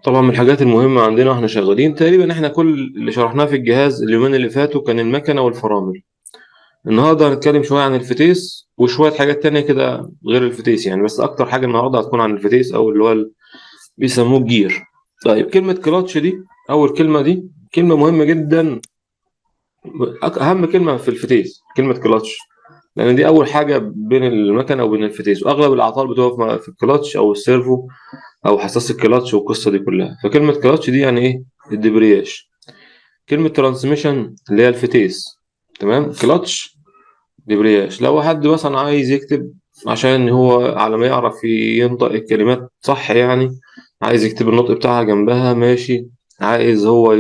طبعا من الحاجات المهمة عندنا واحنا شغالين، تقريبا احنا كل اللي شرحناه في الجهاز اليومين اللي فاتوا كان المكنة والفرامل. النهارده هنتكلم شوية عن الفتيس وشوية حاجات تانية كده غير الفتيس يعني، بس أكتر حاجة النهارده هتكون عن الفتيس أو اللي هو بيسموه ال gear. طيب كلمة كلاتش دي، أول كلمة دي كلمة مهمة جدا، أهم كلمة في الفتيس كلمة كلاتش، لأن دي أول حاجة بين المكنة وبين الفتيس، وأغلب الأعطال بتقف في الكلاتش أو ال servo أو حساس الكلاتش والقصة دي كلها. فكلمة كلاتش دي يعني إيه؟ الدبرياج. كلمة transmission اللي هي الفتيس، تمام؟ كلاتش دبرياج. لو حد مثلا عايز يكتب عشان هو على ما يعرف ينطق الكلمات صح يعني، عايز يكتب النطق بتاعها جنبها ماشي، عايز هو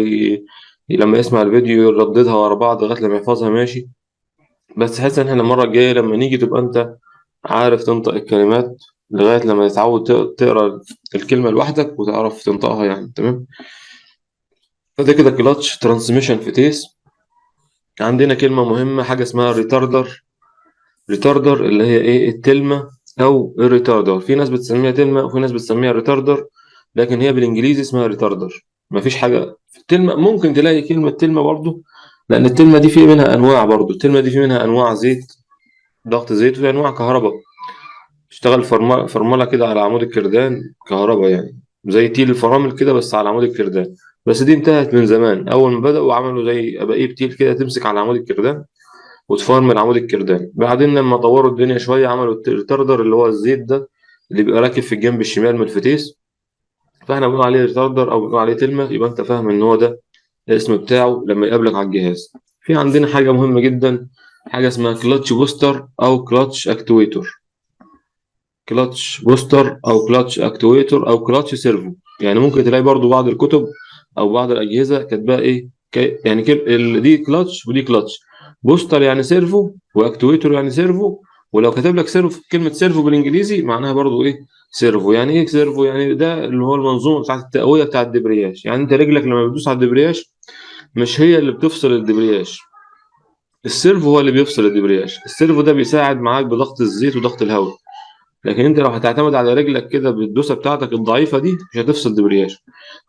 لما يسمع الفيديو يرددها ورا بعض لغاية لما يحفظها ماشي، بس حس ان احنا المرة الجاية لما نيجي تبقى انت عارف تنطق الكلمات لغاية لما تتعود تقرا الكلمة لوحدك وتعرف تنطقها يعني، تمام؟ فده كده clutch transmission فتيس. عندنا كلمة مهمة، حاجة اسمها retarder. retarder اللي هي ايه؟ التلمة او ال retarder. في ناس بتسميها تلمة وفي ناس بتسميها retarder، لكن هي بالانجليزي اسمها retarder. مفيش حاجة في التلمة، ممكن تلاقي كلمة تلمة برضو، لأن التلمة دي في منها أنواع برضو. التلمة دي في منها أنواع زيت، ضغط زيت، وفي أنواع كهرباء. تشتغل فرملة كده على عمود الكردان كهرباء يعني، زي تيل الفرامل كده بس على عمود الكردان. بس دي انتهت من زمان، أول ما بدأوا عملوا زي أباقيب تيل كده تمسك على عمود الكردان وتفرمل عمود الكردان. بعدين لما طوروا الدنيا شوية عملوا ال retarder اللي هو الزيت ده اللي بيبقى راكب في الجنب الشمال من الفتيس، فاحنا بنقول عليه retarder أو بنقول عليه تلمة، يبقى أنت فاهم إن هو ده الاسم بتاعه لما يقابلك على الجهاز. في عندنا حاجة مهمة جدا، حاجة اسمها clutch booster أو clutch actuator. clutch booster أو clutch actuator أو clutch servo. يعني ممكن تلاقي برضو بعض الكتب أو بعض الأجهزة كاتباها إيه؟ يعني دي كلاتش ودي clutch. booster يعني servo، و actuator يعني servo، ولو كاتب لك servo كلمة servo بالإنجليزي معناها برضو إيه؟ servo. يعني إيه servo؟ يعني ده اللي هو المنظومة بتاعت التقوية بتاعت الدبرياج. يعني أنت رجلك لما بتدوس على الدبرياج مش هي اللي بتفصل الدبرياج، ال servo هو اللي بيفصل الدبرياج. ال servo ده بيساعد معاك بضغط الزيت وضغط الهواء، لكن انت لو هتعتمد على رجلك كده بالدوسه بتاعتك الضعيفة دي مش هتفصل دبرياج،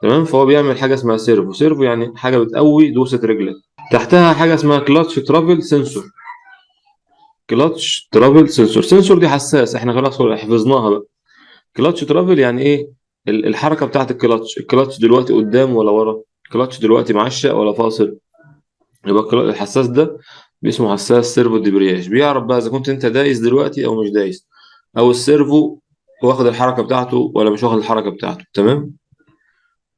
تمام؟ فهو بيعمل حاجة اسمها servo. servo يعني حاجة بتقوي دوسة رجلك. تحتها حاجة اسمها clutch travel sensor. clutch travel sensor، sensor دي حساس، احنا خلاص حفظناها بقى. clutch travel يعني ايه؟ الحركة بتاعت الكلاتش. الكلاتش دلوقتي قدام ولا ورا؟ الكلاتش دلوقتي معشق ولا فاصل؟ يبقى الحساس ده اسمه حساس servo الدبرياج، بيعرف بقى اذا كنت انت دايس دلوقتي او مش دايس، او ال servo واخد الحركة بتاعته ولا مش واخد الحركة بتاعته، تمام؟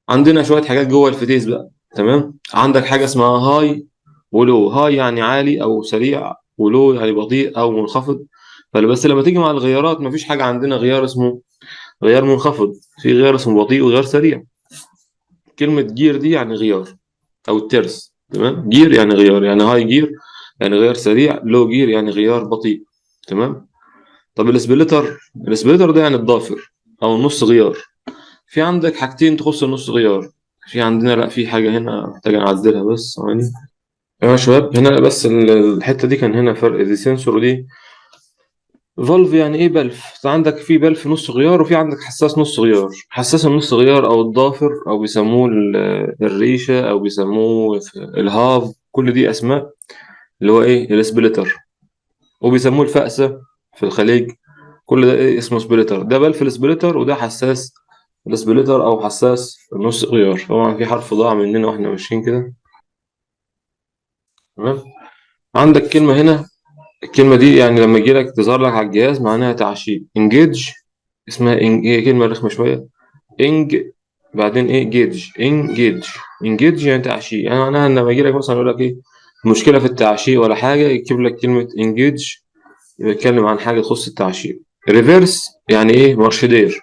عندنا شوية حاجات جوه الفتيس بقى، تمام؟ عندك حاجة اسمها high و low. high يعني عالي او سريع، و low يعني بطيء او منخفض. فبس لما تيجي مع الغيارات مفيش حاجة عندنا غيار اسمه غيار منخفض، في غيار اسمه بطيء وغيار سريع. كلمة gear دي يعني غيار او الترس، تمام؟ gear يعني غيار، يعني high gear يعني غيار سريع، low gear يعني غيار بطيء، تمام؟ طب ال splitter، ال splitter ده يعني الضافر او النص غيار. في عندك حاجتين تخص النص غيار. في عندنا لا في حاجة هنا محتاج نعدلها بس ثواني يا شباب. هنا بس الحتة دي كان هنا فرق، دي sensor ودي valve. يعني ايه بلف؟ عندك في بلف نص غيار وفي عندك حساس نص غيار. حساس النص غيار او الضافر او بيسموه الريشة او بيسموه ال half، كل دي اسماء اللي هو ايه؟ ال splitter، وبيسموه الفأسة في الخليج. كل ده ايه اسمه؟ splitter. ده بلف ال splitter وده حساس ال splitter او حساس النص غيار. طبعا في حرف ضاع مننا واحنا ماشيين كده، تمام؟ عندك كلمة هنا، الكلمة دي يعني لما يجي لك تظهر لك على الجهاز معناها تعشيق، engage، اسمها هي كلمة رخمة شوية، eng بعدين ايه؟ gage، engage. engage يعني تعشيق، يعني معناها ان لما يجي لك مثلا يقول لك ايه مشكلة في التعشيق ولا حاجة، يكتب لك كلمة engage يبقى يتكلم عن حاجة تخص التعشيق. reverse يعني ايه؟ مارشدير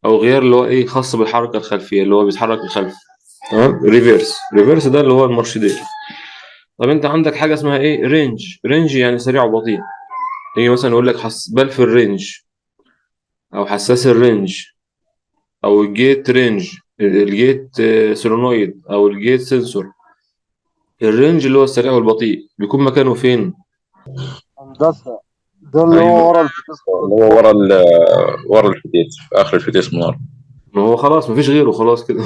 او غيار اللي هو ايه؟ خاص بالحركة الخلفية اللي هو بيتحرك الخلف، تمام؟ reverse، reverse ده اللي هو المارشدير. طب انت عندك حاجة اسمها ايه؟ range. range يعني سريع وبطيء. يجي مثلا يقول لك بلف ال range او حساس ال range او ال gate range، ال gate solenoid او ال gate sensor. ال range اللي هو السريع والبطيء بيكون مكانه فين؟ هندسة ده اللي هو ايوه ورا الفتيس اللي هو ورا ورا الفتيس، في اخر الفتيس من ورا. ما هو خلاص مفيش غيره خلاص كده.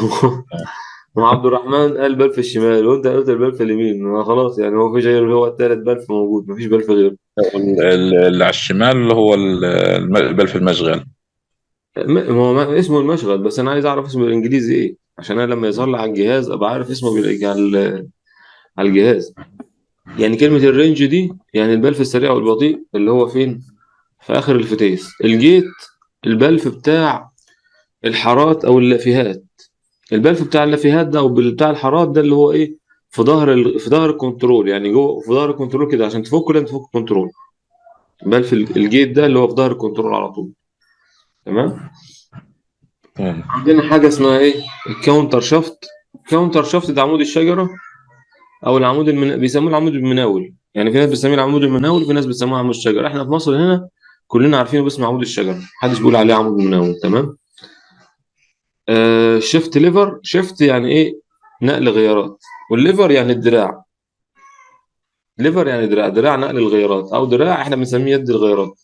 ما عبد الرحمن قال بلف الشمال وانت قلت البلف اليمين، ما خلاص يعني هو مفيش غيره، هو التالت بلف موجود، مفيش بلف غيره. اللي على الشمال اللي هو البلف المشغل. ما هو اسمه المشغل، بس انا عايز اعرف اسمه بالانجليزي ايه، عشان انا لما يظهر لي على الجهاز ابقى عارف اسمه على الجهاز. يعني كلمة ال range دي يعني البلف السريع والبطيء اللي هو فين؟ في اخر الفتيس. ال gate البلف بتاع الحارات او اللافيهات، البلف بتاع اللافيهات ده او بتاع الحارات ده اللي هو ايه؟ في ظهر الكنترول، يعني جوه في ظهر الكنترول كده، عشان تفكه لازم تفك الكنترول. بلف ال gate ده اللي هو في ظهر الكنترول على طول. تمام. تمام. عندنا حاجة اسمها ايه؟ ال counter shaft. ال counter shaft ده عمود الشجرة او العمود بيسموه العمود المناول، يعني في ناس بتسميه العمود المناول وفي ناس بتسموه عمود الشجرة. احنا في مصر هنا كلنا عارفينه باسم عمود الشجرة، محدش بيقول عليه عمود مناول. تمام. Shift lever، shift يعني ايه؟ نقل غيارات، وال lever يعني الدراع. lever يعني دراع، دراع نقل الغيارات او دراع احنا بنسميه يد الغيارات.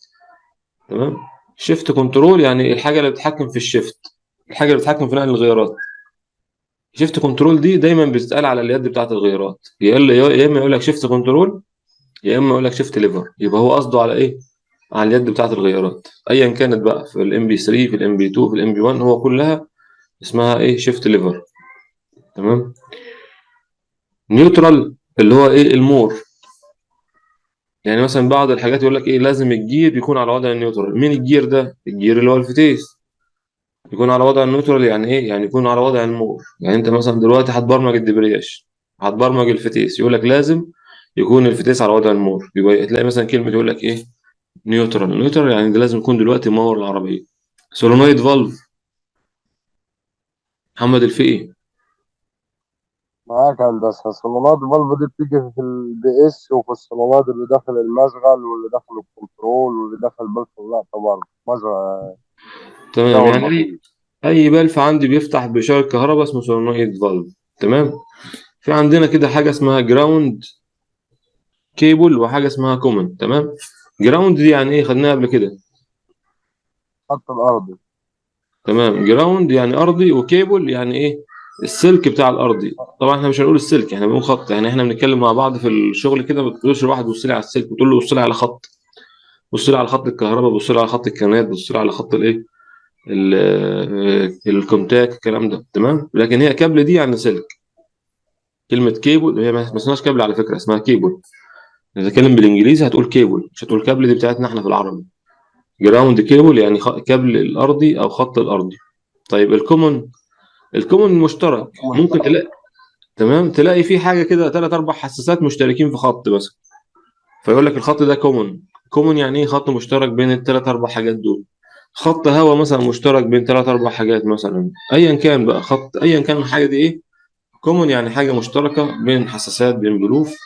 تمام. shift control يعني الحاجة اللي بتتحكم في ال shift، الحاجة اللي بتتحكم في نقل الغيارات. shift control دي دايما بتتقال على اليد بتاعه الغيارات، يا اما يقول لك shift control يا اما يقول لك shift lever، يبقى هو قصده على ايه؟ على اليد بتاعه الغيارات ايا كانت بقى، في ال MP 3 في ال MP 2 في ال MP 1، هو كلها اسمها ايه؟ shift lever. تمام. neutral اللي هو ايه؟ المور. يعني مثلا بعض الحاجات يقول لك ايه؟ لازم ال gear يكون على وضع ال neutral. مين ال gear ده؟ ال gear اللي هو الفتيس يكون على وضع ال neutral. يعني ايه؟ يعني يكون على وضع المور. يعني انت مثلا دلوقتي هتبرمج الدبرياج، هتبرمج الفتيس، يقول لك لازم يكون الفتيس على وضع المور. يبقى تلاقي مثلا كلمة يقول لك ايه؟ neutral. neutral يعني ده لازم يكون دلوقتي مور العربية. solenoid valve، محمد الفقي. معاك هندسة. solenoid valve دي بتيجي في ال PS وفي ال solenoid اللي داخل المشغل واللي داخل الكنترول واللي داخل بلف اللقطة برضه مشغل. تمام. ده يعني اي بلف عندي بيفتح بإشارة كهرباء اسمه solenoid valve. تمام. في عندنا كده حاجة اسمها ground cable وحاجة اسمها common. تمام. ground دي يعني ايه؟ خدناها قبل كده. خط الأرضي. تمام. ground يعني ارضي، وكيبل يعني ايه؟ السلك بتاع الارضي. طبعا احنا مش هنقول السلك، احنا بنقول خط. يعني احنا بنتكلم مع بعض في الشغل كده، ما بتقولش لواحد بص لي على السلك، بتقول له بص لي على خط، بص لي على خط الكهرباء، بص لي على خط الكانات، بص لي على خط الايه، ال contact، الكلام ده. تمام. لكن هي كابل دي يعني سلك. كلمة كيبل هي ما اسمهاش كابل على فكرة، اسمها كيبل. اذا تكلم بالانجليزي هتقول كيبل، مش هتقول كابل، دي بتاعتنا احنا في العربي. ground cable يعني كابل الارضي او خط الارضي. طيب ال common، ال common مشترك، ممكن تلاقي، تمام، تلاقي في حاجة كده 3 4 حساسات مشتركين في خط مثلا، فيقول لك الخط ده common. common يعني ايه؟ خط مشترك بين الثلاث اربع حاجات دول. خط هواء مثلا مشترك بين 3 4 حاجات مثلا، ايا كان بقى خط، ايا كان الحاجة دي ايه، common يعني حاجة مشتركة بين حساسات، بين بلوف.